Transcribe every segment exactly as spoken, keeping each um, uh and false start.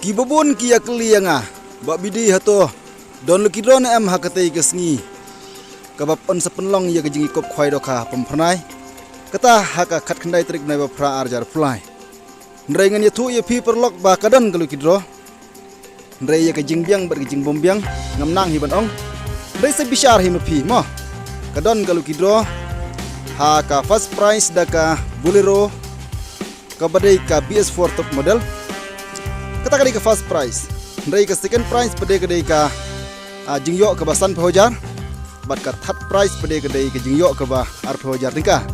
Ki babun ki ïa kylli ïa nga ba bidi hato don lucky draw ne em ha katei ka sngi kaba pynsa pynlong ïa ka jingïakup khwai dohkha pynphyrnai, kata ha ka khatkhyndai tarik Naiwa phra arjar pulai. Hynrei ngan ïathuh ïa phi paralok ba ka don ka lucky draw. Hynrei ïa ka jingbiang bad ka jingbymbiang ngam nang hi ban ong. Hynrei sa bishar hi ma phi mo. Ka don ka lucky draw ha ka first prize da ka Bolero kaba dei ka B S four top model. Kata ka dei ka first prize. Hynrei ka second prize pat dei ka dei ka, ah, jingïoh kaba sanphew hajar. Bad ka third prize pat dei ka dei ka jingïoh kaba arphew hajar tyngka.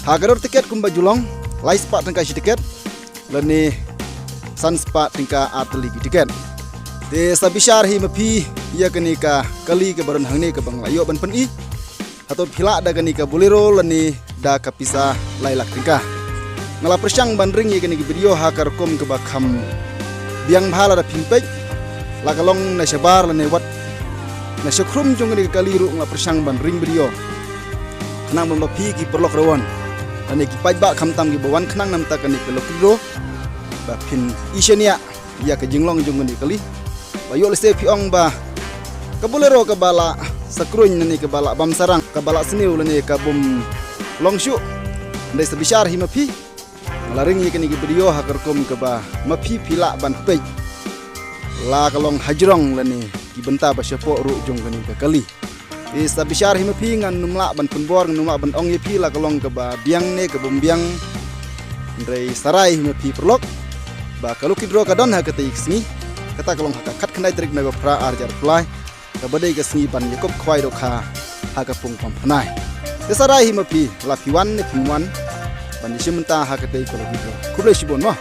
Ha ka dor tiket kumba ju long, lai spah tyngka shi tiket lane san spah tyngka ar tylli ki tiket. Te sa bishar hi ma phi ïa kane ka kali kaba don hangne kaba nga la ïoh ban pyni. Hato phi lah da kane ka Bolero lane da ka pisa lai lak tyngka. Nga la pyrshang ban ring ïa kane ka video ha ka rukom kaba kham biang bha lada phin peit. La ka long na shabar lane wat na shakhrum jong kane ka kali ruh nga la pyrshang ban ring video. Khnang ba ma phi ki paralok rawon lane ki paidbah khamtam kiba wan khnang namar kane ka lucky draw ba phin i shaniah ïa ka jinglong jong kane ka kali. Ba ïoh lehse phi ong ba ka Bolero kaba la sakruin lane kaba la bam sarang, kaba la sniew lane ka bym long shuh. Hynrei sa bishar hi ma phi. Nga la ring ïa kane ka video ha ka rukom kaba ma phi phi lah ban peit. La ka long hajrong lane ki bynta ba shapoh ruh jong kane ka kali. Te sa bishar hi ma phi, ngan nym lah ban pynbor, ngan nym lah ban ong ïa phi la ka long kaba biang ne ka bym biang. Hynrei sa rai hi ma phi paralok ba ka lucky draw ka don ha katei ka sngi. Kata ka long ha ka khatkhyndai tarik Naiwa phra arjar pulai. Kaba dei ka sngi ban ïakup khwai dohkha ha ka pung pynphyrnai. Te sa rai hi ma phi la phi wan ne phim wan ban ïashim bynta ha katei ka lucky draw. Khublei shibun mo.